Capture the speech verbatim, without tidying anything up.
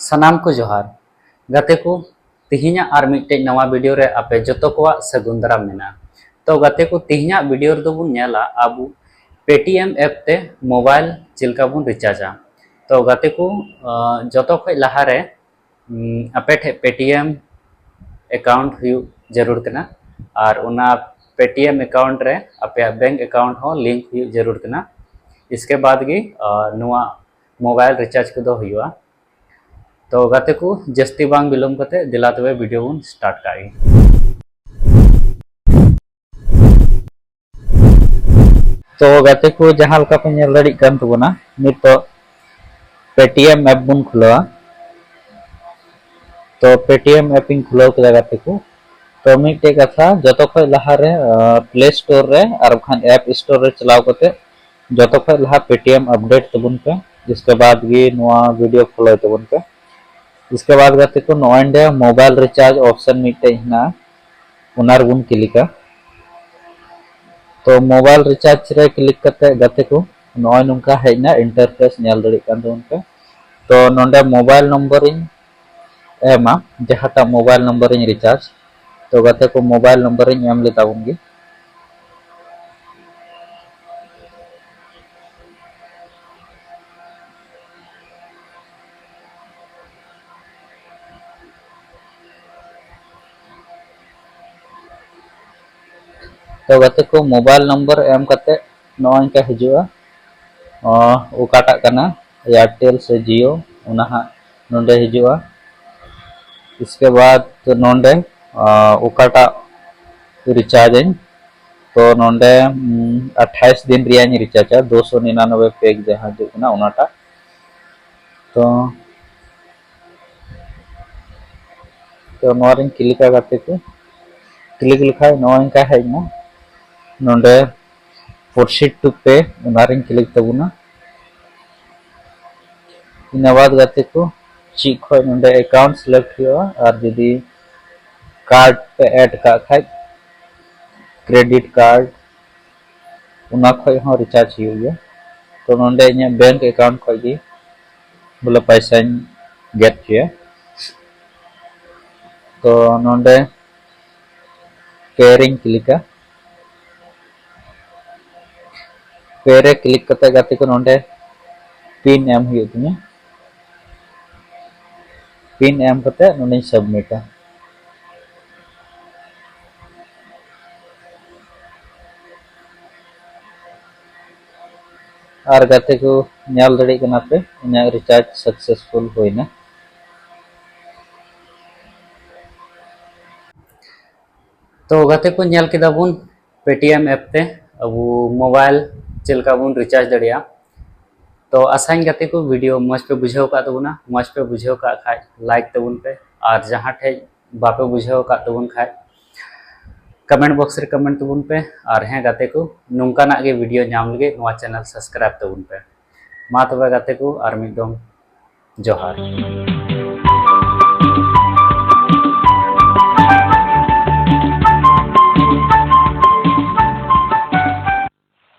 ᱥᱟᱱᱟᱢ ᱠᱚ ᱡᱚᱦᱟᱨ᱾ ᱜᱟᱛᱮ ᱠᱚ, ᱛᱤᱦᱤᱧᱟᱜ ᱟᱨ ᱢᱤᱫᱴᱮᱡ ᱱᱟᱣᱟ ᱵᱷᱤᱰᱤᱭᱳ ᱨᱮ ᱟᱯᱮ ᱡᱚᱛᱚ ᱠᱚᱣᱟᱜ ᱥᱟᱹᱜᱩᱱ ᱫᱟᱨᱟᱢ ᱢᱮᱱᱟᱜᱼᱟ᱾ ᱛᱚ ᱜᱟᱛᱮ ᱠᱚ, ᱛᱤᱦᱤᱧᱟᱜ ᱵᱷᱤᱰᱤᱭᱳ ᱨᱮᱫᱚ ᱵᱚᱱ ᱧᱮᱞᱟ ᱟᱵᱚ ᱯᱮᱴᱤᱮᱢ ᱮᱯ ᱛᱮ ᱢᱳᱵᱟᱭᱤᱞ ᱪᱮᱫ ᱞᱮᱠᱟ ᱵᱚᱱ ᱨᱤᱪᱟᱨᱡᱟ᱾ ᱛᱚ ᱜᱟᱛᱮ ᱠᱚ, ᱟᱸ, ᱡᱚᱛᱚ ᱠᱷᱚᱡ ᱞᱟᱦᱟᱨᱮ, ᱩᱸ, ᱟᱯᱮ ᱴᱷᱮᱡ ᱯᱮᱴᱤᱮᱢ ᱮᱠᱟᱣᱩᱱᱴ ᱦᱩᱭᱩᱜ ᱡᱟᱹᱨᱩᱲ ᱠᱟᱱᱟ, ᱟᱨ ᱚᱱᱟ ᱯᱮᱴᱤᱮᱢ ᱮᱠᱟᱣᱩᱱᱴ ᱨᱮ ᱟᱯᱮᱭᱟᱜ ᱵᱮᱝᱠ ᱮᱠᱟᱣᱩᱱᱴ ᱦᱚᱸ ᱞᱤᱝᱠ ᱦᱩᱭᱩᱜ ᱡᱟᱹᱨᱩᱲ ᱠᱟᱱᱟ᱾ ᱤᱥᱠᱮ ᱵᱟᱫ ᱜᱮ, ᱟᱸ, ᱱᱚᱣᱟ ᱢᱳᱵᱟᱭᱤᱞ ᱨᱤᱪᱟᱨᱡᱽ ᱠᱚᱫᱚ ᱦᱩᱭᱩᱜᱼᱟ᱾ ᱛᱚ ᱜᱟᱛᱮ ᱠᱚ, ᱡᱟᱹᱥᱛᱤ ᱵᱟᱝ ᱵᱤᱞᱚᱢ ᱠᱟᱛᱮ ᱫᱮᱞᱟ ᱛᱚᱵᱮ ᱵᱷᱤᱰᱤᱭᱳ ᱵᱚᱱ ᱥᱴᱟᱨᱴ ᱠᱟᱜ ᱜᱮ᱾ ᱛᱚ ᱜᱟᱛᱮ ᱠᱚ, ᱡᱟᱦᱟᱸ ᱞᱮᱠᱟ ᱯᱮ ᱧᱮᱞ ᱫᱟᱲᱮᱭᱟᱜ ᱠᱟᱱ ᱛᱟᱵᱚᱱᱟ, ᱱᱤᱛᱚᱜ ᱯᱮᱴᱤᱮᱢ ᱮᱯ ᱵᱚᱱ ᱠᱷᱩᱞᱟᱹᱣᱟ᱾ ᱛᱚ ᱯᱮᱴᱤᱮᱢ ᱮᱯ ᱤᱧ ᱠᱷᱩᱞᱟᱹᱣ ᱠᱮᱫᱟ ᱜᱟᱛᱮ ᱠᱚ᱾ ᱛᱚ ᱢᱤᱫᱴᱮᱡ ᱠᱟᱛᱷᱟ, ᱡᱚᱛᱚ ᱠᱷᱚᱡ ᱞᱟᱦᱟᱨᱮ ᱯᱞᱮ ᱥᱴᱳᱨ ᱨᱮ ᱟᱨ ᱵᱟᱠᱷᱟᱱ ᱮᱯ ᱥᱴᱳᱨ ᱨᱮ ᱪᱟᱞᱟᱣ ᱠᱟᱛᱮ ᱡᱚᱛᱚ ᱠᱷᱚᱡ ᱞᱟᱦᱟ ᱯᱮᱴᱤᱮᱢ ᱟᱯᱰᱮᱴ ᱛᱟᱵᱚᱱ ᱯᱮ᱾ ᱤᱥᱠᱮ ᱵᱟᱫ ᱜᱮ ᱱᱚᱣᱟ ᱵᱷᱤᱰᱤᱭᱳ ᱠᱷᱩᱞᱟᱹᱣ ᱛᱟᱵᱚᱱ ᱯᱮ᱾ ᱤᱥᱠᱮ ᱵᱟᱫ ᱜᱟᱛᱮ ᱠᱚ, ᱱᱚᱜᱼᱚᱭ ᱱᱚᱰᱮ ᱢᱳᱵᱟᱭᱤᱞ ᱨᱤᱪᱟᱨᱡᱽ ᱚᱯᱥᱮᱱ ᱢᱤᱫᱴᱮᱡ ᱦᱮᱱᱟᱜᱼᱟ, ᱚᱱᱟ ᱨᱮᱵᱚᱱ ᱠᱞᱤᱠᱟ᱾ ᱛᱚ ᱢᱳᱵᱟᱭᱤᱞ ᱨᱤᱪᱟᱨᱡᱽ ᱨᱮ ᱠᱞᱤᱠ ᱠᱟᱛᱮ ᱜᱟᱛᱮ ᱠᱚ, ᱱᱚᱜᱼᱚᱭ ᱱᱚᱝᱠᱟ ᱦᱮᱡ ᱮᱱᱟ, ᱤᱱᱴᱟᱨᱯᱷᱮᱥ ᱧᱮᱞ ᱫᱟᱲᱮᱭᱟᱜ ᱠᱟᱱ ᱛᱟᱵᱚᱱ ᱯᱮ᱾ ᱛᱚ ᱱᱚᱰᱮ ᱢᱳᱵᱟᱭᱤᱞ ᱱᱚᱢᱵᱚᱨᱤᱧ ᱮᱢᱟ, ᱡᱟᱦᱟᱸᱴᱟᱜ ᱢᱳᱵᱟᱭᱤᱞ ᱱᱚᱢᱵᱚᱨᱤᱧ ᱨᱤᱪᱟᱨᱡᱽ᱾ ᱛᱚ ᱜᱟᱛᱮ ᱠᱚ, ᱢᱳᱵᱟᱭᱤᱞ ᱱᱚᱢᱵᱚᱨᱤᱧ ᱮᱢ ᱞᱮ ᱛᱟᱵᱚᱱ ᱜᱮ᱾ ᱛᱚ ᱜᱟᱛᱮ ᱠᱚ, ᱢᱳᱵᱟᱭᱤᱞ ᱱᱚᱢᱵᱚᱨ ᱮᱢ ᱠᱟᱛᱮ ᱱᱚᱜᱼᱚᱭ ᱱᱚᱝᱠᱟ ᱦᱤᱡᱩᱜᱼᱟ᱾ ᱚ, ᱚᱠᱟᱴᱟᱜ ᱠᱟᱱᱟ, ᱮᱭᱟᱨᱴᱮᱞ ᱥᱮ ᱡᱤᱭᱳ, ᱚᱱᱟ ᱦᱟᱸᱜ ᱱᱚᱰᱮ ᱦᱤᱡᱩᱜᱼᱟ᱾ ᱤᱥᱠᱮ ᱵᱟᱫ ᱱᱚᱰᱮ, ᱚ, ᱚᱠᱟᱴᱟᱜ ᱨᱤᱪᱟᱨᱡᱽ ᱟᱹᱧ, ᱛᱚ ᱱᱚᱰᱮ, ᱩᱢ, ᱟᱴᱷᱟᱭᱤᱥ ᱫᱤᱱ ᱨᱮᱭᱟᱜ ᱤᱧ ᱨᱤᱪᱟᱨᱡᱟ, ᱫᱩᱥᱚ ᱱᱤᱨᱟᱱᱚᱵᱵᱳᱭ ᱯᱮᱠ ᱡᱟᱦᱟᱸ ᱦᱤᱡᱩᱜ ᱠᱟᱱᱟ ᱚᱱᱟᱴᱟᱜ᱾ ᱛᱚ ᱛᱚ ᱱᱚᱣᱟ ᱨᱤᱧ ᱠᱞᱤᱠᱟ ᱜᱟᱛᱮ ᱠᱚ᱾ ᱠᱞᱤᱠ ᱞᱮᱠᱷᱟᱡ ᱱᱚᱜᱼᱚᱭ ᱱᱚᱝᱠᱟ ᱦᱮᱡ ᱮᱱᱟ᱾ ᱱᱚᱰᱮ proceed to pay, ᱚᱱᱟ ᱨᱤᱧ ᱠᱞᱤᱠ ᱛᱟᱵᱚᱱᱟ᱾ ᱤᱱᱟᱹ ᱵᱟᱫ ᱜᱟᱛᱮ ᱠᱚ, ᱪᱮᱫ ᱠᱷᱚᱡ ᱱᱚᱰᱮ ᱮᱠᱟᱣᱩᱱᱴ ᱥᱤᱞᱮᱠᱴ ᱦᱩᱭᱩᱜᱼᱟ, ᱟᱨ ᱡᱩᱫᱤ ᱠᱟᱨᱰ ᱯᱮ ᱮᱰ ᱠᱟᱜ ᱠᱷᱟᱡ, ᱠᱨᱮᱰᱤᱴ ᱠᱟᱨᱰ, ᱚᱱᱟ ᱠᱷᱚᱡ ᱦᱚᱸ ᱨᱤᱪᱟᱨᱡᱽ ᱦᱩᱭᱩᱜ ᱜᱮᱭᱟ᱾ ᱛᱚ ᱱᱚᱰᱮ ᱤᱧᱟᱹᱜ ᱵᱮᱝᱠ ᱮᱠᱟᱣᱩᱱᱴ ᱠᱷᱚᱡ ᱜᱮ ᱵᱚᱞᱮ ᱯᱚᱭᱥᱟᱧ ᱜᱮᱫ ᱦᱚᱪᱚᱭᱟ᱾ ᱛᱚ ᱱᱚᱰᱮ ᱯᱮ ᱨᱤᱧ ᱠᱞᱤᱠᱟ᱾ ᱯᱮ ᱨᱮ ᱠᱞᱤᱠ ᱠᱟᱛᱮ ᱜᱟᱛᱮ ᱠᱚ ᱱᱚᱰᱮ ᱯᱤᱱ ᱮᱢ ᱦᱩᱭᱩᱜ ᱛᱤᱧᱟᱹ᱾ ᱯᱤᱱ ᱮᱢ ᱠᱟᱛᱮ ᱱᱚᱰᱮᱧ ᱥᱟᱵᱢᱤᱴᱟ᱾ ᱟᱨ ᱜᱟᱛᱮ ᱠᱚ, ᱧᱮᱞ ᱫᱟᱲᱮᱭᱟᱜ ᱠᱟᱱᱟ ᱯᱮ, ᱤᱧᱟᱹᱜ ᱨᱤᱪᱟᱨᱡᱽ ᱥᱟᱠᱥᱮᱥᱯᱷᱩᱞ ᱦᱩᱭᱱᱟ᱾ ᱛᱚ ᱜᱟᱛᱮ ᱠᱚ, ᱧᱮᱞ ᱠᱮᱫᱟ ᱵᱚᱱ ᱯᱮᱴᱤᱮᱢ ᱮᱯ ᱛᱮ ᱟᱵᱚ ᱢᱳᱵᱟᱭᱤᱞ ᱪᱮᱫ ᱞᱮᱠᱟ ᱵᱚᱱ ᱨᱤᱪᱟᱨᱡᱽ ᱫᱟᱲᱮᱭᱟᱜᱼᱟ᱾ ᱛᱚ ᱟᱥᱟᱧ ᱜᱟᱛᱮ ᱠᱚ, ᱵᱷᱤᱰᱤᱭᱳ ᱢᱚᱡᱽ ᱯᱮ ᱵᱩᱡᱷᱟᱹᱣ ᱟᱠᱟᱫ ᱛᱟᱵᱚᱱᱟ᱾ ᱢᱚᱡᱽ ᱯᱮ ᱵᱩᱡᱷᱟᱹᱣ ᱠᱟᱜ ᱠᱷᱟᱡ ᱞᱟᱭᱤᱠ ᱛᱟᱵᱚᱱ ᱯᱮ, ᱟᱨ ᱡᱟᱦᱟᱸ ᱴᱷᱮᱡ ᱵᱟᱯᱮ ᱵᱩᱡᱷᱟᱹᱣ ᱟᱠᱟᱫ ᱛᱟᱵᱚᱱ ᱠᱷᱟᱡ ᱠᱚᱢᱮᱱᱴ ᱵᱚᱠᱥ ᱨᱮ ᱠᱚᱢᱮᱱᱴ ᱛᱟᱵᱚᱱ ᱯᱮ᱾ ᱟᱨ ᱦᱮᱸ ᱜᱟᱛᱮ ᱠᱚ, ᱱᱚᱝᱠᱟᱱᱟᱜ ᱜᱮ ᱵᱷᱤᱰᱤᱭᱳ ᱧᱟᱢ ᱞᱟᱹᱜᱤᱫ ᱱᱚᱣᱟ ᱪᱮᱱᱮᱞ ᱥᱟᱵᱥᱠᱨᱟᱭᱤᱵ ᱛᱟᱵᱚᱱ ᱯᱮ᱾ ᱢᱟ ᱛᱚᱵᱮ ᱜᱟᱛᱮ ᱠᱚ, ᱟᱨ ᱢᱤᱫ ᱫᱚᱢ ᱡᱚᱦᱟᱨ᱾